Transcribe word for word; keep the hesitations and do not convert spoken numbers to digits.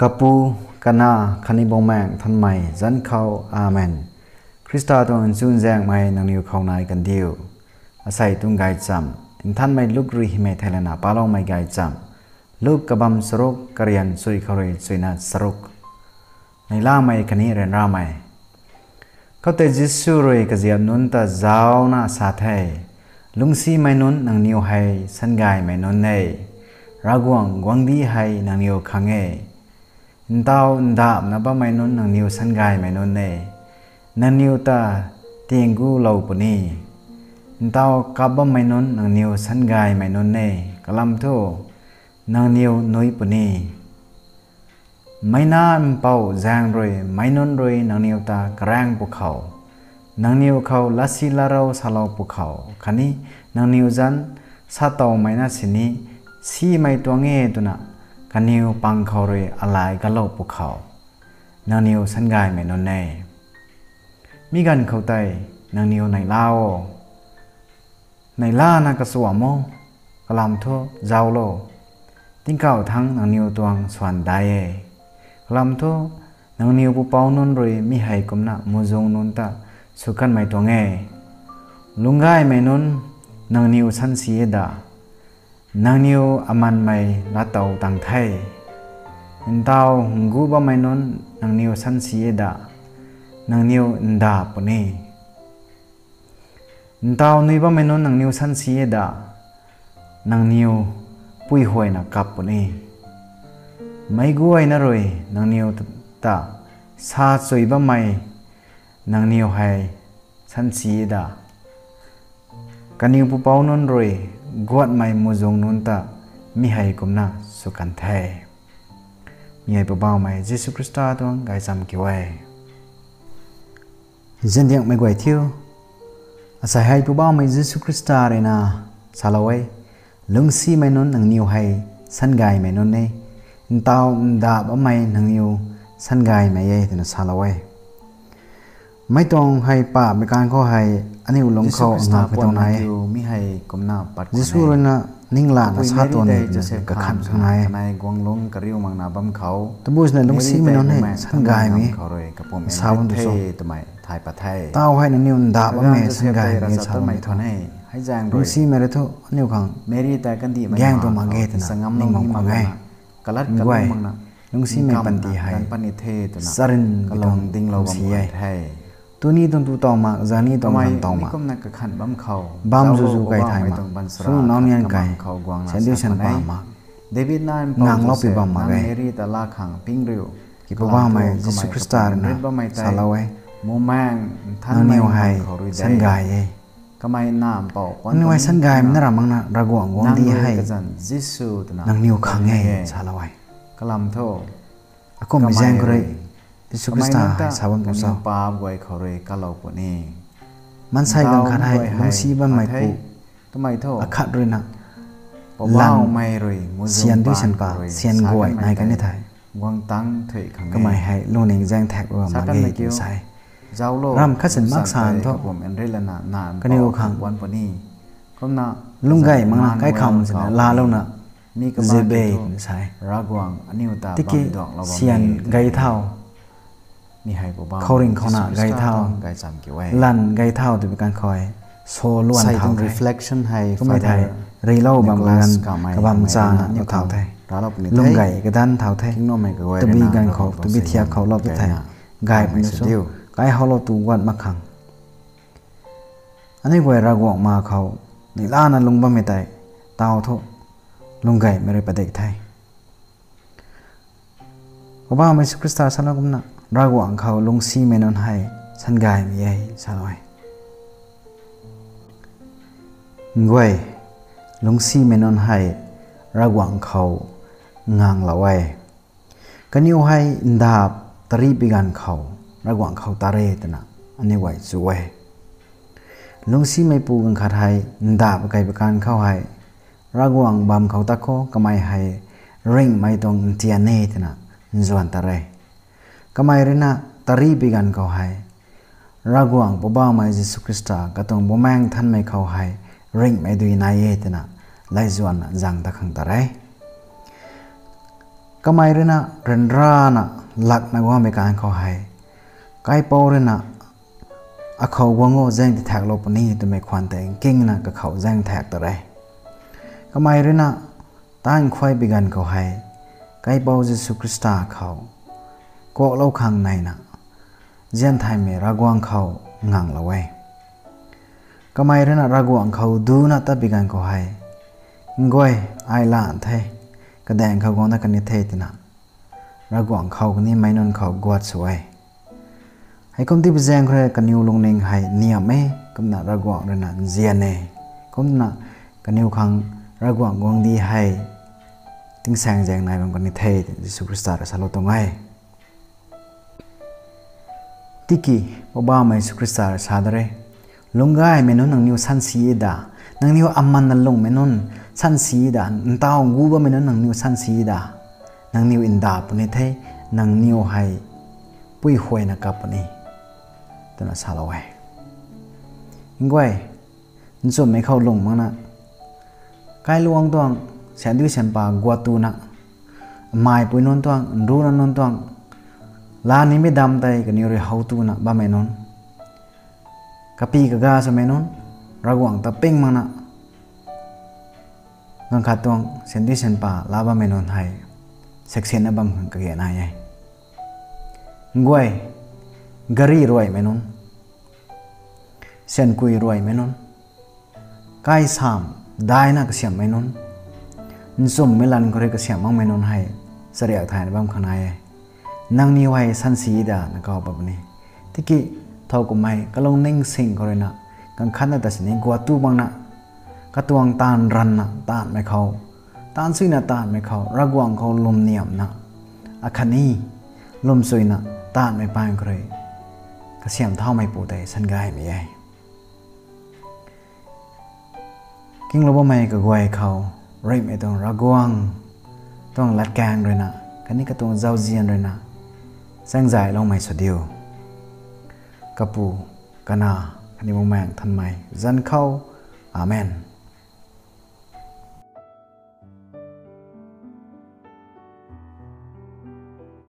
Kapu, Kanac khatni Bumaengh Nthanmei zanc khou, Amen. Khrista tuang chuzaenghmei nangniw khou nai kandiu. Asei tuang gaychamv Nthanmei Luk rui hymei theilayna paloumei gaychamv. Luk kabamv charuk, karian chuy khou rui chuina charuk. Neihlamei khatni ryanramei. Khoutei Jisu rui kaziap nunc ta zaucna sa the, Lungcsimei nunc, nangniw hei sangaymei nunc e. Ravguangc guangcdic hei nangniw khang e. Ntaw ndapna bammei nunc, nangniw sangaymei nunc e. Nangniw ta tiang gulou puni. Ntaw kap bammei nunc, nangniw sangaymei nunc e. Kalam thu, nangniw nui puni. Meic na mpouh zaeng rui meic nunc rui nangniw ta karaeng pwkhou, nangniw khou latsi latrou salou pwkhou khatni nangniw zanc sa towmei na sini simei tuang e twna kaniw pang khou rui alai galou pwkhou, nangniw sangaymei nunc e. Mi ganv khou tei nangniw neihla o. Neihlana kachuam o, kalam thu zauclo. Tingkauh thangc nangniw tuang swan dai e. Kalam thu nangniw pupouc nunc rui mi hei kumna muhzwng nunc ta sw kanmei tuang e. Lungcgaymei nunc, nangniw sansi e da. Nangniw amanmei lattow tang the. Ntaw ngu bammei nunc, nangniw sansi e da. Nangniw ndap puni. Ntaw nui bammei nunc, nangniw sansi e da. Nangniw puihuayna kap puni. Meic guayna rui nangniw ta sa chuy bammei, nangniw hei sansi e da. Kaniw pupouc nunc rui guatmei muhzwng nunc ta mi hei kumna sw kan the. Mi hei Poubauhmei Jisu Khrista tuang gaychamv kiu e. Ziandiangmei guay thiu, asei hei Poubauhmei Jisu Khrista rui na salou e, Lungcsimei nunc, nangniw hei sangaymei nunc e. Ntaw ndap bammei, nangniw sangaymei e, twna salou e. Mei tuang hei pahmei kan khou hei aniu lung khou ngam khe tuang nai e. Jisu rui na ninglana sa tuang ni kakhan khang nai e. Tabui swna lungcsimei nunc hei sangaymei sa bam tu cho? Ntaw hei nangniw ndap bammei, sangaymei e sa bam tu cho? Lungcsimei rui thu aniu khang gaeng tuang mak ge twna ning bam khang e. Guay, lungcsimei panty hei charynmei tuang si e. Tuni tuang tu taw mak, zani tuang khang taw mak, bam zuzu kai thay mak, sw nau nian kai, sian dui sian pa mak, nganglou pi bam mak e. Ki Poubauhmei Jisu Khrista rui na salou e, nangniw hei sangay e. Nangniw hei sangaymei na ram makna Ravguangc guangcdic hei nangniw khang e, salou e. Akumhmei zaeng khou rui Jisu Khrista hei sa bam tu cho? Maansei ganv khat hei lungcsi bammeipu akhat rui na lan, sian dui sian pa, sian guay nai kan ni the. Kamei hei lungning zaeng thaek bam mak ge twna sa e. Ram khat sin mak san thu, kaniw khang lungcgay makna kaikham swna laalouna zip e twna sa e. Tiki sian gay thau, khouringh khouna gay thau, lan gay thau twpui kan khou hei, sa luan thau the. Kummei thei, rilou bam ganv kabam chana thau the. Lungcgay kadanc thau the. Tabui ganv khou, tabui thiak khou lou tu thei, gay puni cho, kai howlou tu guat mak khang. Aniu guay Ravguangc ma khou neihlana lung bammei tei, taw thu lungcgaymei rui padik the. Poubauhmei Jisu Khrista salou kumna, Ravguangc khou lungcsimei nunc hei sangaymei e, salou e. Guay, lungcsimei nunc hei Ravguangc khou nganglou e. Kaniw hei ndap tarih pi ganv khou Ravguangc khou tat e twna aniu guay chu e. Lungcsimeipu ganv khat hei ndap kei pi kan khou hei, Ravguangc bam khou tat khou kamei hei ringhmei tuang ntian e twna nzuan tat e. Kamei rui na tarih pi ganv khou hei, Ravguangc Poubauhmei Jisu Khrista katuang Bumaengh Nthanmei khou hei ringhmei dui nai e twna laizuanna zang tat khang tat e. Kamei ruina ryanrana lakna guangmei kan khou hei, kaipouc ruina akhou guang o zaeng ti thaklou puni twmei khwan tei nkingna kakhou zaeng thak ta re. Kamei ruina taanv khuay bi ganv khou hei, kaipouc Jisu Khrista khou kuaklou khang neina zian thaymei Ravguangc khou nganglou e. Kamei ruina Ravguangc khou duna tat bi ganv khou hei, nguay, ai lan the, kadaeng khou guang dat kani the twna Ravguangc khou khatni meic nunc khou guat sw e. Heikum ti bi zaeng khou rui kaniw lungning hei niam e, kumna Ravguangc ruina nzian e. Kumna kaniw khang Ravguangc guangcdic hei tingsaengzaeng nai bam kani the twna Jisu Khrista rui salou tuang e. Tiki Poubauhmei Jisu Khrista rui sa da re, lungcgaymei nunc nangniw sansi da, nangniw amanna lungmei nunc sansi da, ntaw gu bammei nunc nangniw sansi da, nangniw nda puni the, nangniw hei puihuayna kap puni, twna salou e. Nguay, nchumhmei khou lung makna, kailuangc tuang, sandui sanpa guat tuna, maipui nunc tuang, nruna nunc tuang, laa nimei dam tei kaniw rui how tuna bammei nunc, kapi kaga swmei nunc, Ravguangc ta ping makna, ganv khat tuang sandui sanpa laa bammei nunc hei seksinna bam khang kage nai e. Nguay, gari ruaimei nunc, sankui ruaimei nunc, kai sam daina kasiamhmei nunc, nchumhmei lan khou rui kasiamh makmei nunc hei chariak thayna bam khang nai e. Nangniw hei sansi da na kau pat puni. Tiki thow kummei kalungning sing khou ruina, ganv khatna ta sini guat tu makna, katuang taanv ranvna taanvmei khou, taanv suina taanvmei khou, Ravguangc khou lwmniamna, akhatni lwmsuina taanvmei paan khou rui kasiamh thaumeipu tei sangaymei e. Kinglou bammei kaguay khou, rimhmei tuang Ravguangc tuang latkaeng ruina, khatni katuang zauzian ruina, chaengzayloumei sw diu. Kapu, Kanac, khatni Bumaengh Nthanmei zanc khou. Amen.